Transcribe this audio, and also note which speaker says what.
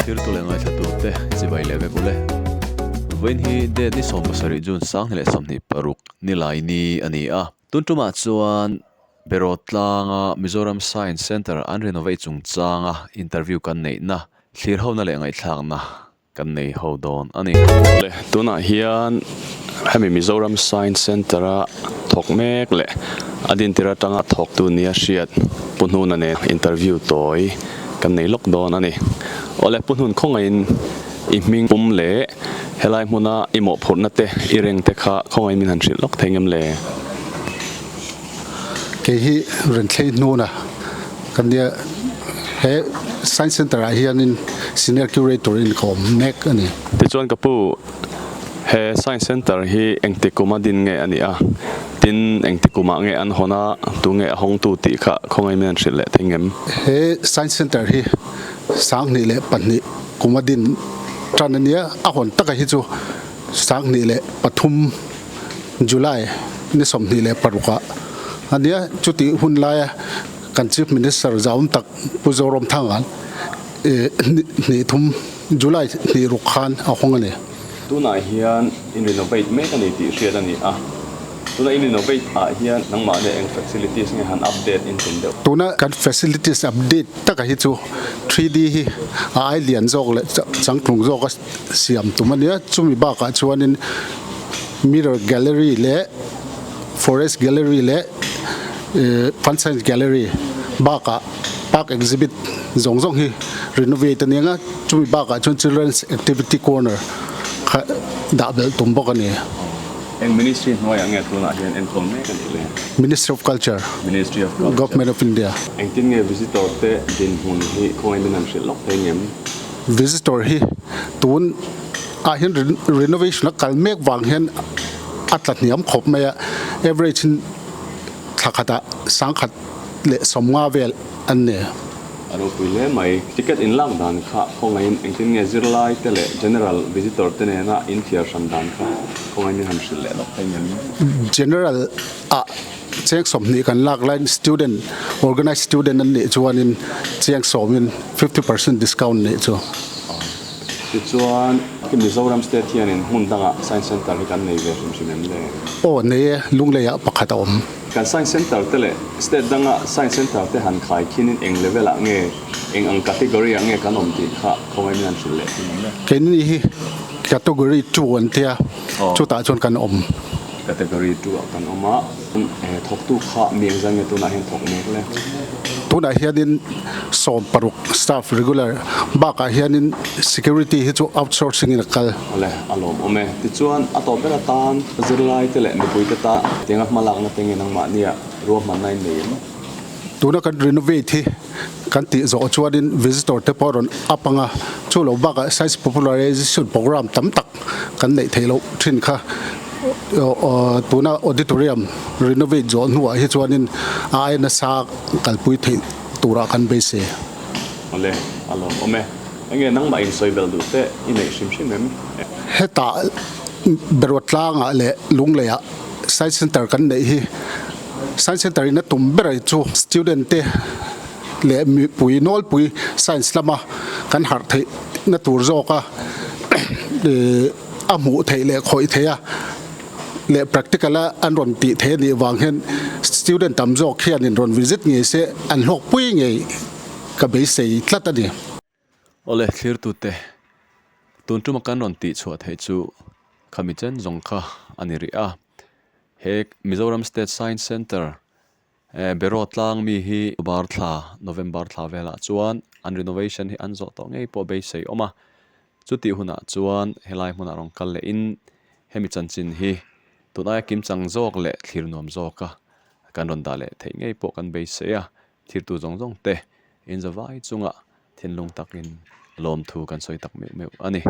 Speaker 1: Thirtu leh ngaithlatute chibai leh vek ule. Vawiin hi date ni 17 June 2026 nilai ni a ni a. Tun tumah chuan Beraw tlanga Mizoram Science Centre an renovate chungchanga interview kan neihna thlir hona leh ngaihthlakna Kan nei ho dawn a ni. Awle, tunah hian hemi Mizoram Science Centre a thawk mek leh a dintir atanga thawktu nia hriat Pu Hnuna nen interview tawi kan nei lawk dawn a ni. Awle, Pu Hnun khawngaihin i hming pum leh helai hmuna i mawhphurhna te i reng te kha khawngaihin min han hrilh lawk thei ngem le?
Speaker 2: Kei hi Renthlei Hnuna Kan nia he Science Centre ah hianin Senior Curator in ka awm mek a ni.
Speaker 1: Tichuan ka pu, he Science Centre hi engti kuma din nge a nih a? Tin, engti kumah nge an hawn a, tu nge a hawngtu tih kha khawngaih min an hrilh leh thei ngem?
Speaker 2: He Science Centre hi 2002 kuma din tan a nia, a hawn taka hi chu 2003 July ni 26 ah a nia, chutih hun laia Kan Chief Minister zaum tak Pu Zoramthanga'n ni thum July hnih ruk khan a hawng a ni.
Speaker 1: Tunah hian in renovate mek a ni tih hriat a ni a, tuna in renovate ah hian nangmah leh eng facilities nge han update in tum deuh?
Speaker 2: Tuna kan facilities update taka hi chu 3D hi a ai lian zawk leh changtlung zawka siam tum a nia, chumi bakah chuanin mirror gallery leh forest gallery leh Fun Science Gallery bakah park exhibit zawng zawng hi renovate a ni ang a, chumi bakah chuan Children's Activity Corner kha dah belh tum bawk a ni.
Speaker 1: Eng ministry hnuaiah nge tunah hian enkawl mek a nih le?
Speaker 2: Ministry of Culture,
Speaker 1: Ministry of Culture.
Speaker 2: Government of India.
Speaker 1: Engtin nge visitor te dinhmun hi khawngaih min han hrilh lawk thei ngem?
Speaker 2: Visitor hi tun ah hian renovation a kal mek vang hian a tla hniam khawp mai a, average in thla khatah 1050 vel an ni.
Speaker 1: A ropui hle mai. Ticket in lak dan kha khawngaihin engtin nge zirlai te leh general visitor te nena in thiar hran dan kha khawngaihin min han hrilh leh lawk thei ngem?
Speaker 2: General ah cheng 20 kan lak laiin student, organized student an nih chuanin cheng sawmin 50% discount nih chu.
Speaker 1: Tichuan, khi Mizoram State hianin hmun dangah Science Centre hi kan nei ve hrim hrim em le?
Speaker 2: Aw, nei e, Lungleiah pakhat a awm.
Speaker 1: Kan Science Centre te leh State danga Science Centre te han khai khinin eng level ah nge, eng ang category ah nge kan awm tih kha khawngaih min han hrilh leh thin em le?
Speaker 2: Keini hi Category 2 an tia, chutah chuan kan awm.
Speaker 1: Category 2 ah kan awm a, thawktu kha mi engzah nge tunah hian thawk mek le?
Speaker 2: Tunah hianin 16 staff regular bakah hianin security hi chu outsourcing in a kal.
Speaker 1: Awle, a lawmawm e. Tichuan, a tawp ber atan zirlaite leh mipuite ta tianga hmalakna te nge nangmahnia ruahmanna in nei em?
Speaker 2: Tuna kan renovate hi kan tih zawh chuanin visitor te pawh rawn up anga, chu lo bakah science popularization program tam tak kan neih theih loh thin kha tuna auditorium renovate zawh hnuah hi chuanin a aia nasa kalpui theih turah kan beisei.
Speaker 1: Awle, a lawmawm e. Enge nangmah in sawi belh duh teh i neih hrim hrim em?
Speaker 2: Hetah Berawtlangah leh Lungleiah Science Centre kan neih hi Science Centre in a tum ber chu student te leh mipui nawlpui science lama kan harh theih na tur zawk a a hmuh theih leh khawih theih a leh practical a an rawn tih theih a nih vang hian student tam zawk hianin rawn visit ngei se an hlawkpui ngei ka beisei tlat a ni.
Speaker 1: Awle thlirtute, tun tuma kan rawn tih chhuah theih chu khami chen zawng kha a ni rih a. He Mizoram State Science Centre Beraw tlang mi hi bar thla, November thla velah chuan an renovation hi an zawh tawh ngei pawh beisei awm a. Chutih hunah chuan helai hmunah rawn kal lehin hemi chanchin hi tun aia kimchang zawk leh thlir nuam zawka kan rawn dah leh theih ngei pawh kan beisei a. Thirtu zawng zawng te inzavai chungah thinlung takin lawmthu kan sawi tak meuh meuh a ni.